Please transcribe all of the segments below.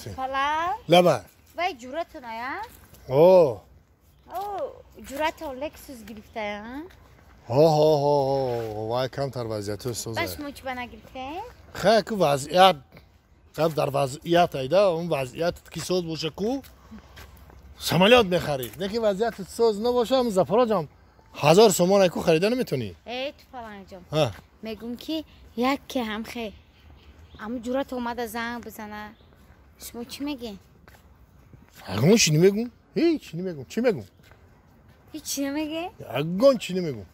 гирифтем. Паланг? Лаба. Вай ҷуръатон ая? О. О, ҷуръатон Лексус гирифта, а? Ҳо, вай камтар вазъиятҳо соза. Ба шумо чӣ ба нагирифтем? Хай, ку вазъият, гап дар вазъият айда, он вазъиятат ки соз боша ку, самолёт мехарӣ. Не ки вазъиятат соз набоша, ҳам Запорожам 1000 сомон айку харида наметонӣ. Э, ту Палангҷон. Ҳа. Мегум ки яке ҳам хе аму ҷуръат омада занг бизана. Шумо чӣ мегӯед? Ягон чӣ намегум. Ҳеҷ чӣ намегум. Чӣ мегум? Ҳеҷ чӣ намегӯед? Ягон чӣ намегум.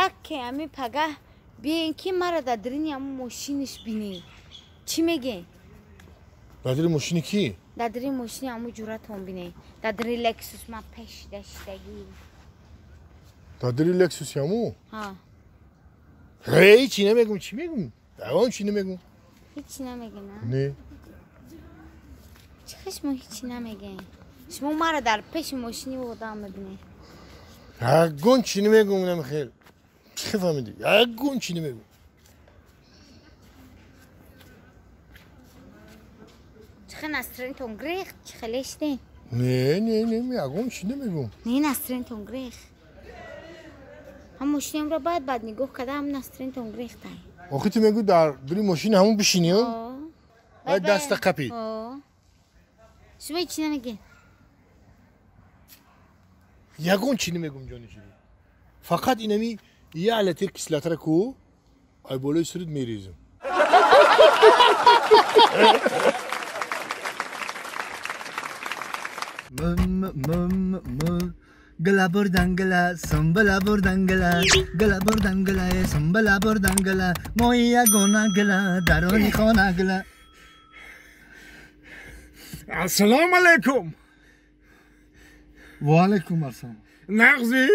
Яке ами пагаҳ биен ки мара дар дарини аму мошиниш бинед. Чӣ мегӯед? Дар дарини мошини кӣ? Дар дарини мошини аму ҷуръатон бинед. Дар дарини Лексус ман пеш даштагӣ. Дар дарини Лексуси аму? Ҳа. Ҳеҷ чӣ намегум. Чӣ мегум? Ягон чӣ намегум. Ҳеҷ чӣ намегӯед, а? Не. Чӣ хел шумо ҳеҷ чӣ намегӯед? Шумо мара дар пеши мошини одам мебинед. Ягон чӣ намегум, намхел. Чӣ фаҳмидӣ? Ягон чӣ намегум. Чӣ хел настроениятон гирехт? Чӣ хел эшидем? Не, не, не, ягон чӣ намегум. Не, настроениятон гирехт. Ҳам мошинамро баъд баъд нигоҳ карда, ҳам настроениятон гирехтай. Охи ту мегӯ дар дури мошини ҳамон бишинӣ? Ай даста қапӣ. Шумо ҳеҷ чӣ намегӯед? Ягон чӣ намегум, ҷони ширин. Фақат инами як литр кислотара ку ай болои суруд мерезам. м гала бурдан гала, сумбала бурдан гала, гала бурдан гала, сумбала бурдан гала, мои ягона гала, дарони хона гала. Ассалому алайкум. Ва алайкум ассалом. Нағзӣ?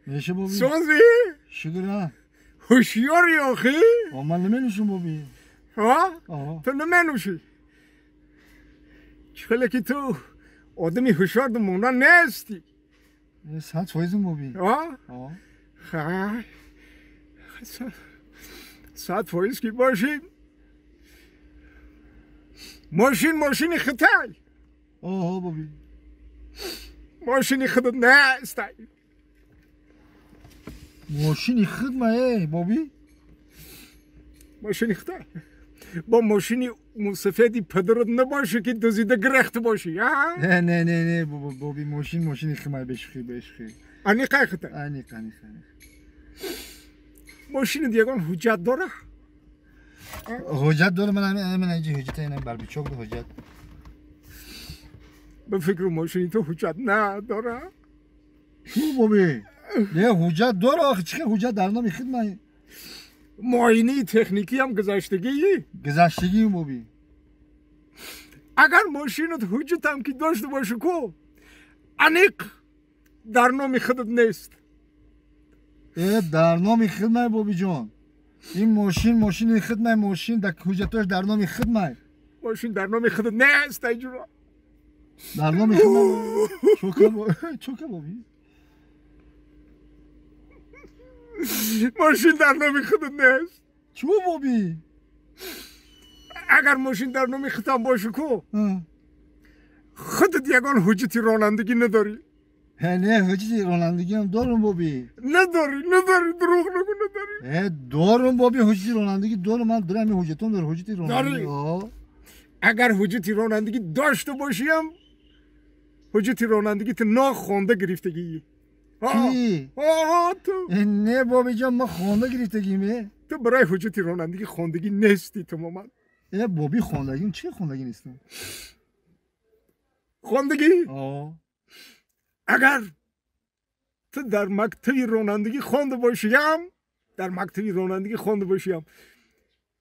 Меша боби. Созӣ? Шукр. Ҳушёрӣ охӣ? Ман наменӯшам боби. Ҳа? Ту наменӯшӣ? Чӣ хеле ки ту одами ҳушёр монда нестӣ. 100% боби. Ҳа? Хай. 100% ки бошӣ. Мошин мошини хитай. Оҳо боби. Мошини худат нестай. Мошини худ ма э боби? Мошини хитай. Бо мошини мусафеди падарат набошӣ ки дузида гирехта бошӣ, а? Не, не, не, не, боби, мошин мошини химай бешухӣ, бешухӣ. Аниқай хитай? Аниқ, аниқ, аниқ. Мошинат ягон ҳуҷҷат дора? Ҳуҷҷат дора, ман ҳамин инҷа ҳуҷҷата инам барбичок ҳуҷҷат. Ба фикру мошини ту ҳуҷҷат надора? Чӣ боби? Не, ҳуҷҷат дора, охи чӣ ҳуҷҷат дар номи худ ман. Муоинаи техникиам гузаштагӣ? Гузаштагӣ боби. Агар мошинат ҳуҷҷатам ки дошта бошӣ ку, аниқ дар номи худат нест. Э, дар номи худ май бобиҷон. Ин мошин мошини худ май, мошин дар ҳуҷҷатош дар номи худ май. Мошин дар номи худат нест, ай ҷура. Дар номи худ май. Чока, чока боби. Мошин дар номи худат нест. Чӯ боби? Агар мошин дар номи худам бошӣ ку, худат ягон ҳуҷҷати ронандагӣ надорӣ. Не, ҳуҷҷати ронандагиам дорум боби. Надорӣ, надорӣ, дурӯғ нагӯ, надорӣ. Э, дорум боби, ҳуҷҷати ронандагӣ дорум, ман дорам ҳамин ҳуҷҷатом дорам, ҳуҷҷати ронандагӣ. Агар ҳуҷҷати ронандагӣ дошта бошиам, ҳуҷҷати ронандагӣ ту нохонда гирифтагӣ. Кӣ? Ту. Не бобиҷон, ман хонда гирифтагим. Ту барои ҳуҷҷати ронандагӣ хондагӣ нестӣ тамоман. Э боби, хондагим, чӣ хондагӣ нестам? Хондагӣ? Агар ту дар мактаби ронандагӣ хонда бошиям, дар мактаби ронандагӣ хонда бошиям,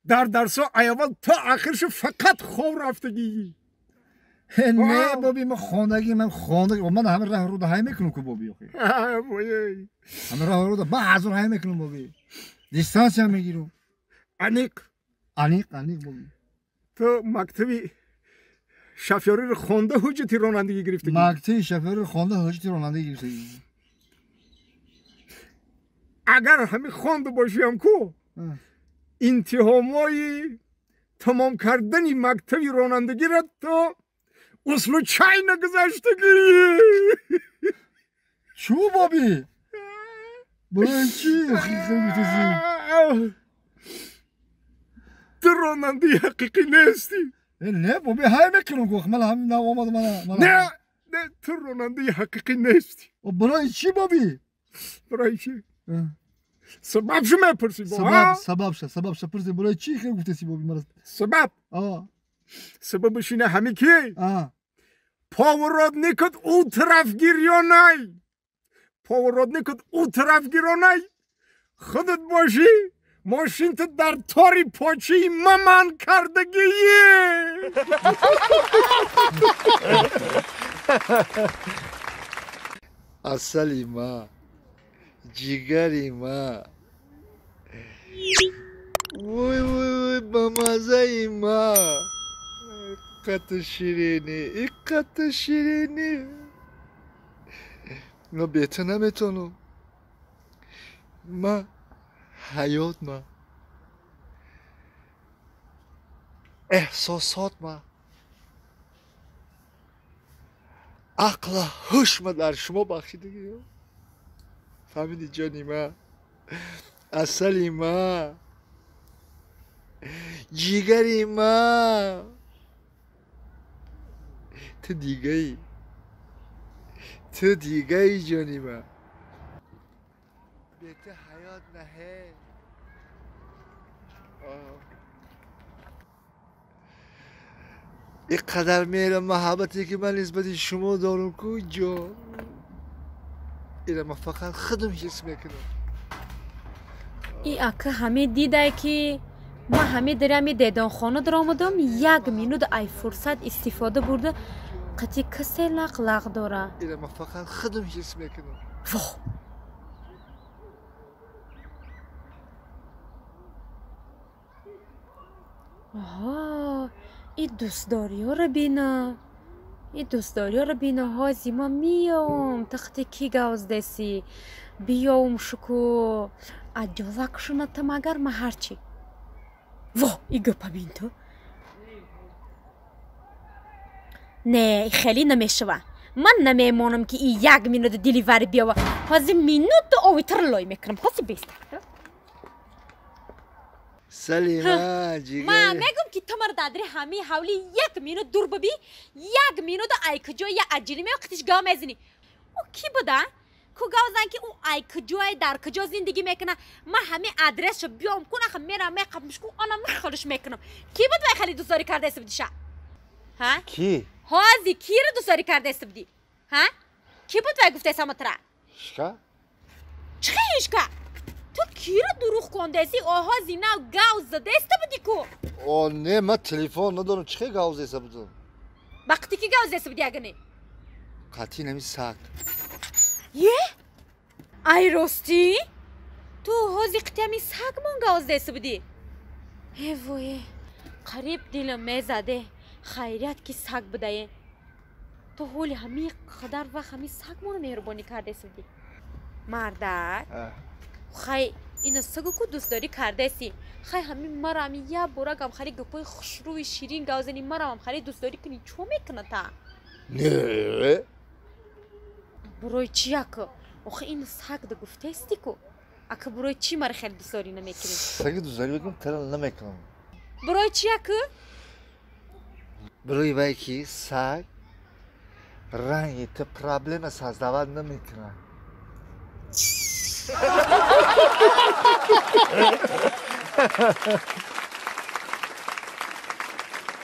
дар дарсҳо аввал то ахиршо фақат хоб рафтагӣ. Не боби, ман хондагӣ, ман хондагӣ, ман ҳама раҳ руда ҳай мекунам ку боби охи. Ҳама раҳ руда ман ҳазор ҳай мекунам боби. Дистанция мегирам. Аниқ? Аниқ, аниқ боби. Ту мактаби шофёриро хонда ҳуҷҷати ронандагӣ гирифтагӣ? Мактаби шофёриро хонда ҳуҷҷати ронандагӣ гирифтагӣ. Агар ҳамин хонда бошиам ку, интиҳомҳои Тамом кардани мактаби ронандагиро ту случайно гузаштагӣ. Чӯ боби? Барои чӣ гуфтаси? Ту ронандаи ҳақиқӣ нестӣ. Не боби, ҳай мекунам ку, ман ҳамин нав омад мана. Не, не, ту ронандаи ҳақиқӣ нестӣ. Барои чӣ боби? Барои чӣ? Сабабшо мепурсӣ? Сабабша, сабабша пурсӣ, барои чӣ хел гуфтаси боби мара? Сабаб? Сабабаш ина ҳами ки поворотникат ӯ тараф гирёнай, поворотникат ӯ тараф гирёнай, худат бошӣ мошинта дар тори почаи маман кардагие. Асали ма, ҷигари ма, вой вой вой, ба маззаи ма, қати ширинӣ, иқати ширинӣ. Ма бе ту наметавонам. Ма ҳаёт ма, эҳсосот ма, ақла ҳуш ма дар шумо бахшидагиё. Фаҳмиди ҷони ма, асали ма, ҷигари ма, ту дигаӣ, ту дигаӣ ҷони ма. Бе ту ҳаёт наҳе. Ин қадар меҳру маҳаббате ки ман нисбати шумо дорам ку ҷон, ина ман фақат худам ҳис мекунам. И ака ҳаме дидай ки ман ҳаме дарами дедонхона даромадам, як минут ай фурсат истифода бурда қати касе лақ-лақ дора. Ина ман фақат худам ҳис мекунам. Воҳ! Оҳо, и дӯстдориёро бина, и дӯстдориёро бина. Ҳози ман миём тахти ки гавздесӣ, биём шуку аҷолак шунатам агар ма ҳарчи. Воҳ, и гапа бин ту. Не, хеле намешава. Ман намемонам ки и як минута деливари биёва. Ҳози минуту овитар лой мекунам. Ҳози беста. Салима, ҷигар. Ман мегум ки ту мара дадри ҳамаи ҳавли як минут дур бибӣ, як минута ай куҷо я аҷили мео қитиш гав мезанӣ. Ӯ кӣ буда? Ку гав зан ки ӯ ай куҷое дар куҷо зиндагӣ мекуна. Ман ҳамаи адресшо биём кун, аха мерам меқабмш ку, ана мехалиш мекунам. Кӣ буд вай хеле дӯстдорӣ кардаест будиша? Ҳа? Кӣ? Ҳози киро дӯстдорӣ кардаест будӣ? Ҳа? Кӣ буд вай гуфтаест ҳама тра? Ишка? Чӣ ишка? Ту киро дурӯғ кондаеси? Оҳози нав гав задаеста будӣ ку? О, не, ман телефон надорам, чӣ хел гав задаеста будам? Вақте ки гав задаеста будӣ агане? Қатъи нами саг. Е? Ай ростӣ? Ту ҳози қитами сагмон гав задаеста будӣ? Э вое, қариб дилам мезаде. Хайрият ки саг будае. Ту ҳоли ҳамин қадар вақт ҳамин сагмонро меҳрубонӣ кардаеста будӣ. Мардак? Хай ина сагу ку дӯстдорӣ кардаеси. Хай ҳамин марам як бора гам хари гапои хушрӯи ширин гав зани, марамам хари дӯстдорӣ кунӣ, чо мекуна та? Не. Барои чӣ ака? Охи ин саг да гуфтаести ку. Ака барои чӣ мара хеле дӯстдорӣ намекунӣ? Саги дӯстдорӣ мекунам, тара намекунам. Барои чӣ ака? Барои вай ки саг ранги ту проблема создавать намекунад.